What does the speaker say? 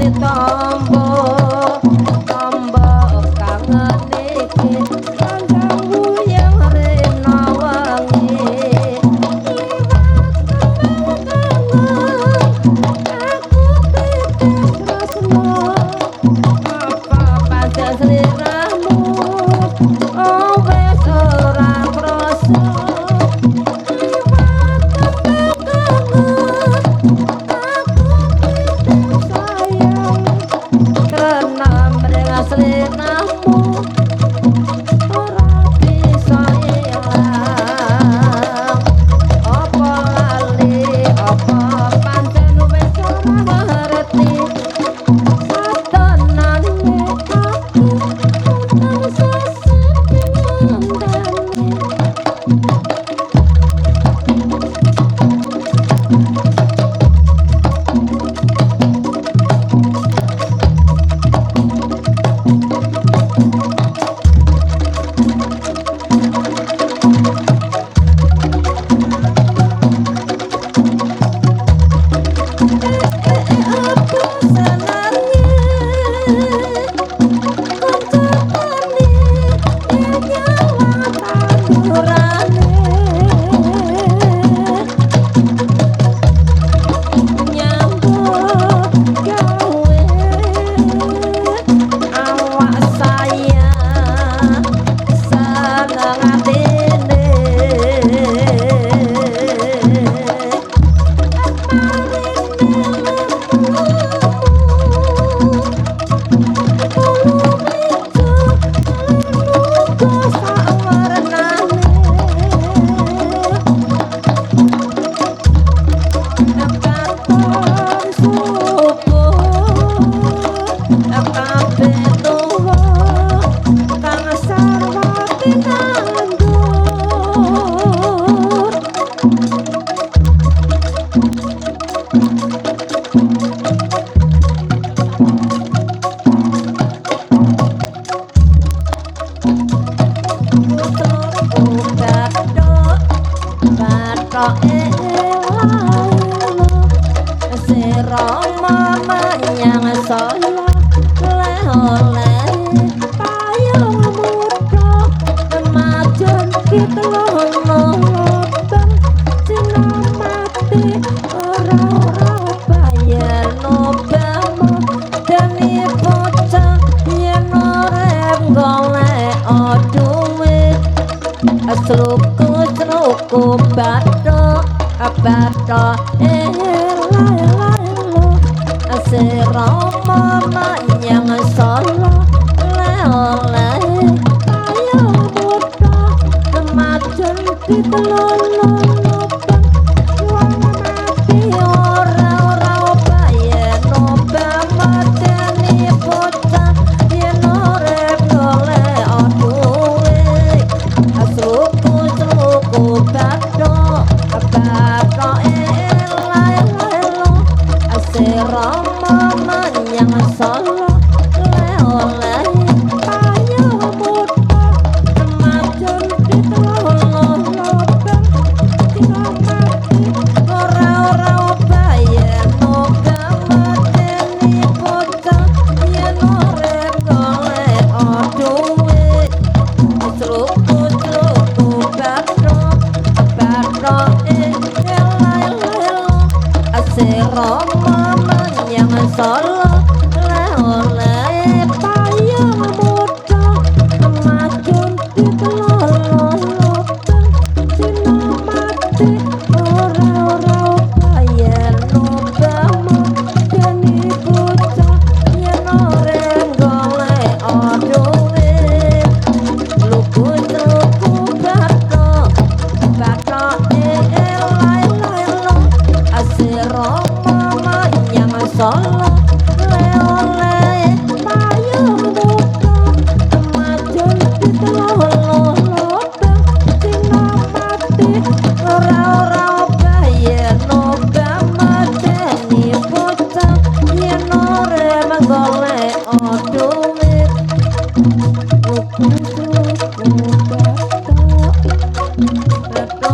Tombo tombo kangen iki kanggo yang rena wengi liwat kangen aku titip tresno apa pancen sliramu oh wis ora krasa liwat kangen aku titip sayang karena mring sliramu ora bisa ilang. Apa lali apa pancen wis ora ngerti satenane aku tansah sedih ngenteni. Apa senenge kancane nyawang tandurane nyambut gawe awak saya seneng atine. Nandur. Putraku bathok bathoke lalu sirama menyang Solo oleh payung muda kemajon ditelono bang mati ora ora bayar nobamo dene bocah yen ora golek duit. Sluku sluku bathok bathok ela sirama menyang Solo oleh payung muda kemajon ditelono bang mati ora ora yen obama dene bocah yen urip golek duit. Sluku sluku bathok bathok ela ela sirama menyang Solo oleh payung muda kemajon ditelono bang mati ora ora yen obama dene bocah yen urip golek duit. Sluku sluku bathok bathok ela ela sirama menyang Solo oleh payung muda kemajon ditelono bang mati ora ora yen obama dene bocah yen urip golek duit. Luku luku bathok bathok ela ela sirama menyang Solo oleh payung muda kemajon ditelono bang mati ora ora yen obama dene bocah yen urip golek duit. Luku luku bathok bathok.